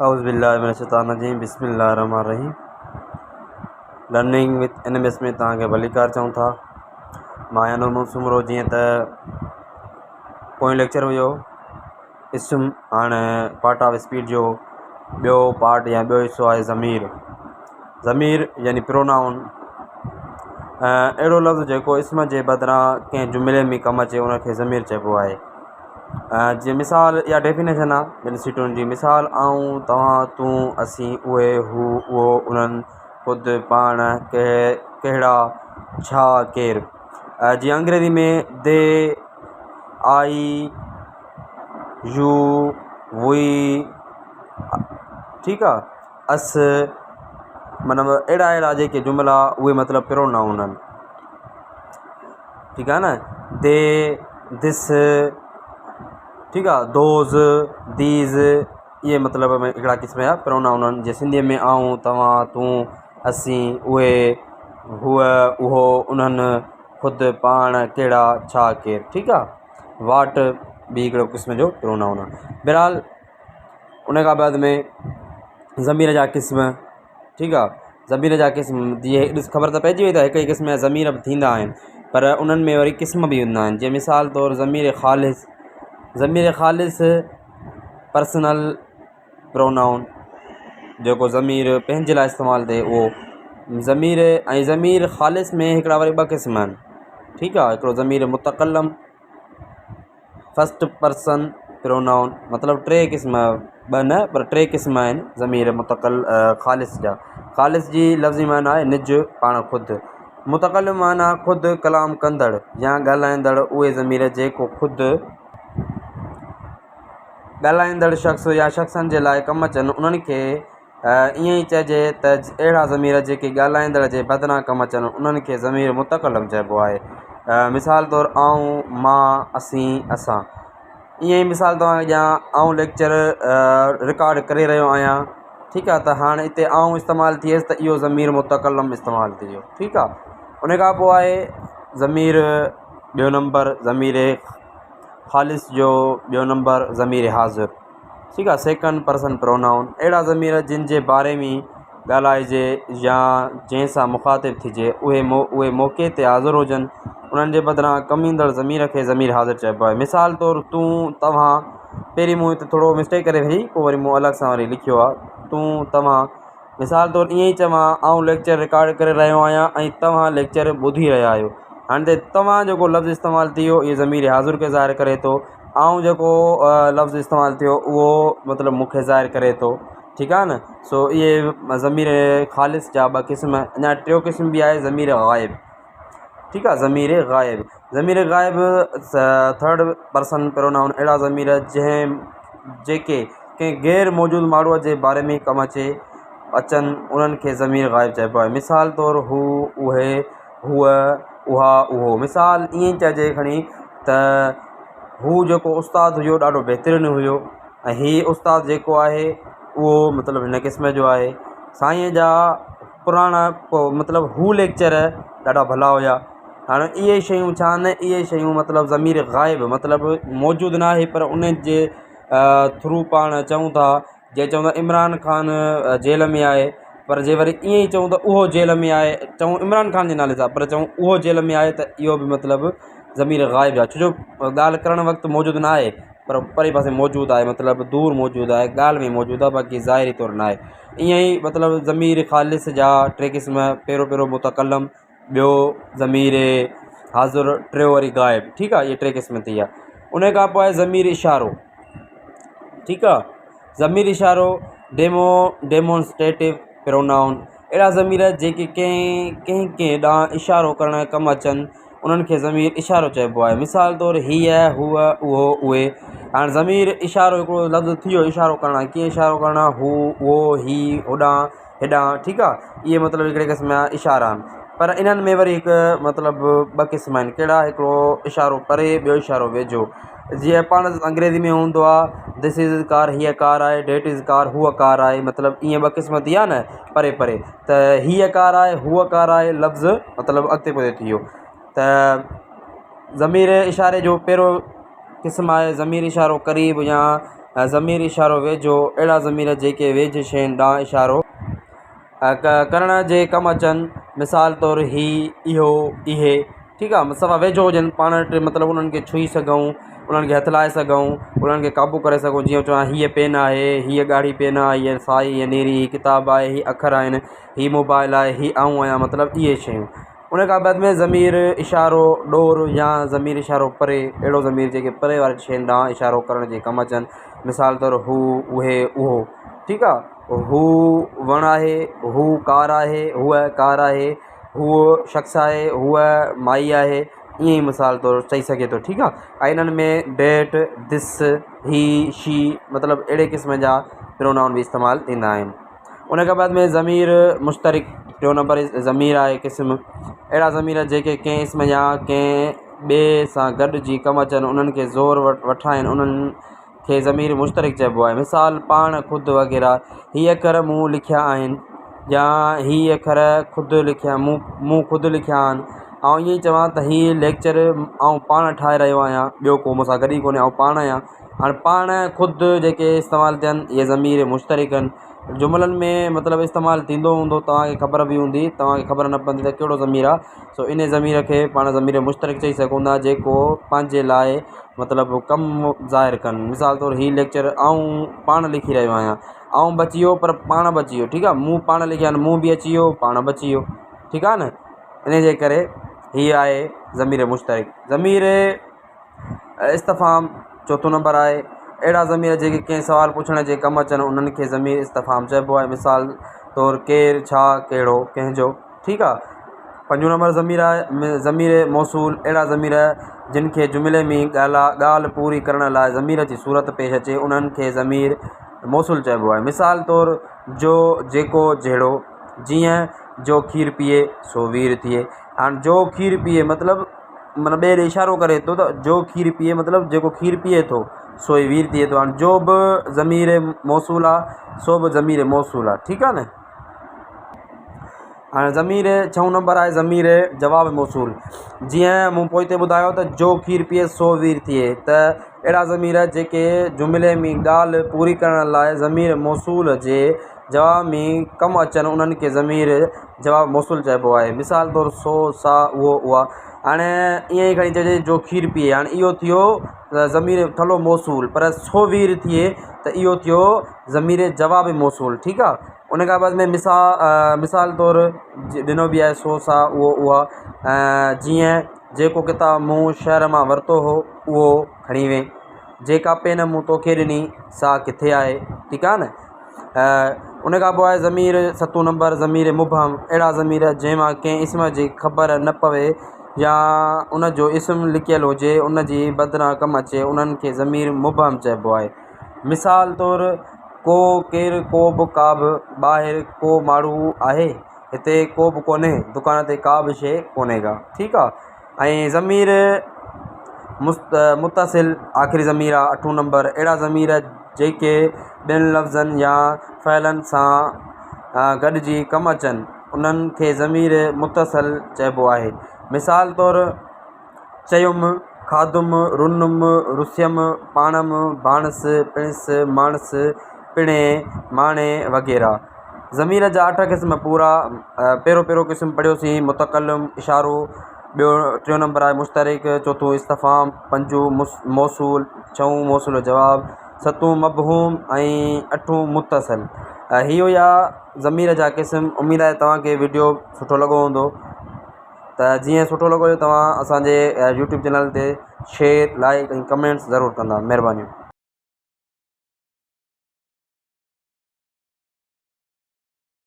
اعوذ بالله من الشيطان الرجيم بسم الله الرحمن الرحيم learning with N M S ۾ توهان کي ڀليڪار چئون ٿا. مان آهيان نور محمد سومرو. جيئن ته پويون ليڪچر هيو اسم، هاڻ پارٽ آف اسپيچ جو ٻيو پارٽ يا ٻيو حصو آهي ضمير. ضمير يعني پرونائون، اهڙو لفظ جيڪو اسم جي بدران ڪنهن جملي ۾ ڪم اچي ان کي ضمير چئبو آهي. جيئن مثال يا ڊيفينيشن آهي ٻن سٽن جي، مثال آئون، توهان، تون، اسين، اهي، هو، اهو، انهن، خود، پاڻ، ڪهڙا، ڇا، ڪير. جيئن انگريزي ۾ the, I, you, وي، ٺيڪ آ، اس، مطلب اهڙا اهڙا جيڪي جملا اهي مطلب پرونائون آهن. ٺيڪ آ نه، the, دس، ٺيڪ آ، those, these, اهي مطلب ۾ هڪڙا قسم جا پرونائون آهن. جيئن سنڌيء ۾ آئون، توهان، تون، اسين، اهي، هوء، اهو، انهن، خود، پاڻ، ڪهڙا، ڇا، ڪير. ٺيڪ آ، واٽ به هڪڙو قسم جو پرونائون آ. بهرحال ان کان بعد ۾ ضمير جا قسم. ٺيڪ آ، ضمير جا قسم جيئن ڏس خبر ته پئجي وئي ته هڪ ئي قسم جا ضمير به ٿيندا آهن پر انهن ۾ وري قسم به هوندا آهن. جيئن مثال طور ضمير خالص، ضمير خالص پرسنل پرونائون، جيڪو ضمير پنهنجي لاءِ استعمال ٿئي اهو ضمير. ۽ ضمير خالص ۾ هڪڙا وري ٻه قسم آهن. ٺيڪ آ، هڪڙو ضمير متڪلم فرسٽ پرسن پرونائون، مطلب ٽي قسم، ٻه نه پر ٽي قسم آهن ضمير متڪل خالص جا. خالص جي لفظي معنيٰ آهي نج، پاڻ، خود. متڪلم معنيٰ خود ڪلام ڪندڙ يا ڳالهائيندڙ، اهي ضمير جيڪو خود ڳالهائيندڙ شخص يا شخصن جي لاء ڪم اچن انهن کي ائين ئي چئجي ته اهڙا ضمير جيڪي ڳالهائيندڙ جي بدران ڪم اچن انهن کي ضمير متڪلم چئبو آهي. مثال طور آئون، مان، اسين، اسان. ائين ئي مثال توهان کي ڏيان، آئون ليڪچر رڪارڊ ڪري رهيو آهيان. ٺيڪ آهي، ته هاڻي هتي آئون استعمال ٿئيس ته اهو ضمير متڪلم استعمال ٿي ويو. ٺيڪ آهي، ان کان پوء آهي ضمير ٻيو نمبر، ضمير خالص جو ٻيو نمبر ضمير حاضر. ٺيڪ آ، سيڪنڊ پرسن پرونائون، اهڙا ضمير جن جي باري ۾ ڳالهائجي يا جنهن سان مخاطب ٿجي اهي اهي موقعي تي حاضر هجن انهن جي بدران ڪم ايندڙ ضمير کي ضمير حاضر چئبو آهي. مثال طور تون، توهان. پهرين مون هتي ٿورو مسٽيڪ ڪري هئي پوء وري مون الڳ سان وري لکيو آ تون، توهان. مثال طور ائين ئي چوان آئون ليڪچر رڪارڊ ڪري رهيو آهيان ۽ توهان ليڪچر ٻڌي رهيا آهيو. هاڻي هتي توهان جيڪو لفظ استعمال ٿي ويو اهو ضمير حاضر کي ظاهر ڪري ٿو. آئون جيڪو لفظ استعمال ٿيو اهو مطلب مون کي ظاهر ڪري ٿو. ٺيڪ آهي نه. سو اهي ضمير خالص جا ٻه قسم. اڃا ٽيون قسم به آهي ضمير غائب. ٺيڪ آهي، ضمير غائب، ضمير غائب ٿرڊ پرسن پرونائون، اهڙا ضمير جنهن جيڪي ڪنهن غير موجود ماڻهوء جي باري ۾ ڪم اچي اچن انهن کي ضمير غائب چئبو آهي. مثال طور هو، اهي، هوء، اها، اهو. مثال ائين چئجي کڻي ته هو جيڪو استاد هيو ڏاڍو بهترين هيو ۽ هي استاد جيڪو آهي اهو مطلب هن قسم جو آهي. سائينء جا پراڻا مطلب هو ليڪچر ڏاڍا ڀلا هيا. هاڻي اهي شيون ڇا آهن؟ اهي شيون مطلب ضمير غائب، مطلب موجود نه آهي پر ان جي ٿرو پاڻ چئون ٿا. جي چئون ٿا عمران خان جيل ۾ آهي، پر جي وري ائين ئي چئون ته اهو جيل ۾ آهي، چئون عمران خان جي نالي سان پر چئون اهو جيل ۾ آهي ته اهو به مطلب ضمير غائب آهي، ڇو جو ڳالهه ڪرڻ وقت موجود نه آهي پر پري پاسي موجود آهي، مطلب دور موجود آهي، ڳالهه ۾ موجود آهي باقي ظاهري طور نه آهي. ائين ئي مطلب ضمير خالص جا ٽي قسم، پهريون پهريون متڪلم، ٻيو ضمير حاضر، ٽيون وري غائب. ٺيڪ آهي، اهي ٽي قسم ٿي ويا. ان کان پوء آهي ضمير اشارو. ٺيڪ آهي، ضمير اشارو ڊيمو ڊيمونسٽريٽو پرونائون، اهڙا ضمير جيڪي ڪنهن ڪنهن ڪنهن ڏانهن اشارو ڪرڻ ڪم اچن انهن کي ضمير اشارو چئبو آهي. مثال طور هيء، هوء، اهو، اهي. هاڻي ضمير اشارو هڪڙو لفظ ٿي ويو اشارو ڪرڻ، ڪيئن اشارو ڪرڻ؟ هو، اهو، هي، هوڏانهن، هيڏانهن. ٺيڪ آهي، اهي مطلب هڪڙي قسم جا اشارا آهن. پر انهن ۾ وري هڪ مطلب ٻه قسم آهن. ڪهڙا؟ هڪڙو اشارو پري، ٻيو اشارو ويجهو. جيئن پاڻ انگريزي ۾ هوندو آهي دس از ڪار، هيء ڪار آهي، ڊيٽ از ڪار، هوء ڪار آهي. مطلب ائين ٻه قسم ٿي ويا نه، پري پري ته هيء ڪار آهي، هوء ڪار آهي، لفظ مطلب اڳتي پوئتي ٿي ويو. ته ضمير اشاري جو پهريون قسم آهي ضمير اشارو قريب يا ضمير اشارو ويجهو، اهڙا ضمير جيڪي ويجهي شين ڏانهن اشارو ڪرڻ جي ڪم اچن، مثال طور هي، اهو، اهي، ٺيڪ آ صفا ويجهو هجن پاڻ وٽ مطلب انهن کي ڇهي سگهون، انهن کي هٿ لائي سگهون، انهن کي قابو ڪري سگهون جيئن چوان هيء پين آهي، هيء ڳاڙهي پين آهي، هيء سائي، هيء نيري، هي ڪتاب آهي، هي اکر آهن، هي موبائل آهي، هي آئون آهيان مطلب اهي شيون. ان کان بعد ۾ ضمير اشارو ڏور يا ضمير اشارو پري، اهڙو ضمير جيڪي پري وارين شين ڏانهن اشارو ڪرڻ جي ڪم اچن، مثال طور هو، اهي، اهو. ٺيڪ آ هو وڻ آهي، هو ڪار آهي، هوء ڪار آهي، هوء شخص آهي، هوء مائي آهي، ائين ئي مثال طور چئي سگهي ٿو ٺيڪ آ ۽ انهن ۾ that, دس، هي، شي مطلب اهڙي قسم جا پرونائون به استعمال ٿيندا آهن. ان کان بعد ۾ ضمير مشترڪ ٽيون نمبر ضمير آهي قسم اهڙا ضمير جيڪي ڪنهن اسم يا ڪنهن ٻئي سان گڏجي ڪم اچن انهن کي زور وٺائين انهن کي ضمير مشترڪ چئبو آهي مثال پاڻ خود وغيره هي اکر مون لکيا آهن يا هي اکر خود لکيا مون مون خود لکيا آهن آئون ائين چوان ته هي ليڪچر آئون پاڻ ٺاهي رهيو آهيان ٻيو ڪو مون سان گڏ ئي ڪونهي آئون پاڻ آهيان هاڻي پاڻ خود جيڪي استعمال ٿين اهي ضمير مشترڪ آهن جملن ۾ مطلب استعمال ٿيندو هوندو توهان کي خبر به هوندي توهان کي خبر نه پوندي ته ڪهڙو ضمير آهي سو ان ضمير کي پاڻ ضمير مشترڪ چئي سگهون ٿا جيڪو پنهنجي لاء مطلب ڪم ظاهر ڪن مثال طور هي ليڪچر آئون پاڻ لکي رهيو آهيان آئون به اچي ويو پر پاڻ به اچي ويو ٺيڪ آهي مون پاڻ لکيا آهن مون به اچي ويو پاڻ به اچي ويو ٺيڪ آهي نه ان جي ڪري هي آهي ضمير مشترڪ ضمير استفهام چوٿون نمبر آهي اهڙا ضمير جيڪي ڪنهن سوال پڇڻ جي ڪم اچن انهن کي ضمير استفهام چئبو آهي مثال طور ڪير ڇا ڪهڙو ڪنهن جو ٺيڪ آهي پنجون نمبر ضمير آهي ضمير موصول اهڙا ضمير جن کي جملي ۾ ڳالهه ڳالهه پوري ڪرڻ لاء ضمير جي صورت پيش اچي انهن کي ضمير موصول چئبو آهي مثال طور جو جيڪو جهڙو جيئن جو کير پيئي سو وير ٿئي هاڻي جو کير پيئي مطلب معنيٰ ٻئي ڏي اشارو ڪري ٿو ته جو کير پيئي مطلب جيڪو کير پيئي ٿو سو ئي وير ٿئي ٿو هاڻي جو به ضمير موصول آ سو به ضمير موصول آ ٺيڪ آ نه هاڻي ضمير ڇهون نمبر آهي ضمير جواب موصول جيئن مون پوئتي ٻڌايو ته جو کير پيئي سو وير ٿئي ته اهڙا ضمير جيڪي جملي ۾ ڳالهه پوري ڪرڻ لاء ضمير موصول جي جواب ۾ ڪم اچن انهن کي ضمير جواب موصول چئبو آهي. مثال طور سو، سا، اهو، اها. هاڻي ائين ئي کڻي چئجي جو کير پيئي هاڻي اهو ٿيو ضمير ٺلهو موصول پر سو وير ٿئي ته اهو ٿيو ضمير جواب موصول ٺيڪ آ ان کان بعد ۾ مثا مثال طور ڏنو به آهي سو، سا، اهو، اها جيئن جيڪو ڪتاب مون شهر مان ورتو هو اهو کڻي وئين. جيڪا پين مون توکي ڏني سا ڪٿي آهي ٺيڪ آ نه. ان کان پوء آهي ضمير ستون نمبر ضمير مبهم اهڙا ضمير جنهن مان ڪنهن اسم جي خبر نه پوي يا ان جو اسم لڪيل هجي ان جي بدران ڪم اچي انهن کي ضمير مبهم چئبو آهي مثال طور ڪو ڪير ڪو به ڪا به ٻاهر ڪو ماڻهو آهي هتي ڪو به ڪونهي دڪان تي ڪا به شيء ڪونهي ڪا ٺيڪ آهي ۽ ضمير متصل آخري ضمير آهي اٺون نمبر اهڙا ضمير جيڪي ٻين لفظن يا فعلن سان گڏجي ڪم اچن انهن کي ضمير متصل چئبو آهي مثال طور چيم کاڌم رنم رسيم پاڻم ڀاڻس پڻس ماڻس پڻي ماڻي وغيره ضمير جا اٺ قسم پورا پهريون پهريون قسم پڙهيوسين متڪلم اشارو ٻيو ٽيون نمبر آهي مشترڪ چوٿون استفهام پنجون موصول ڇهون موصول جواب ستون مبهم ۽ اٺون متصل هي هيا ضمير جا قسم اميد آهي توهان کي وڊيو سٺو لڳو هوندو ته جيئن سٺو لڳو هجي توهان اسانجي يوٽيوب چينل تي شيئر لائڪ ۽ ڪمينٽس ضرور ڪندا مهربانيون.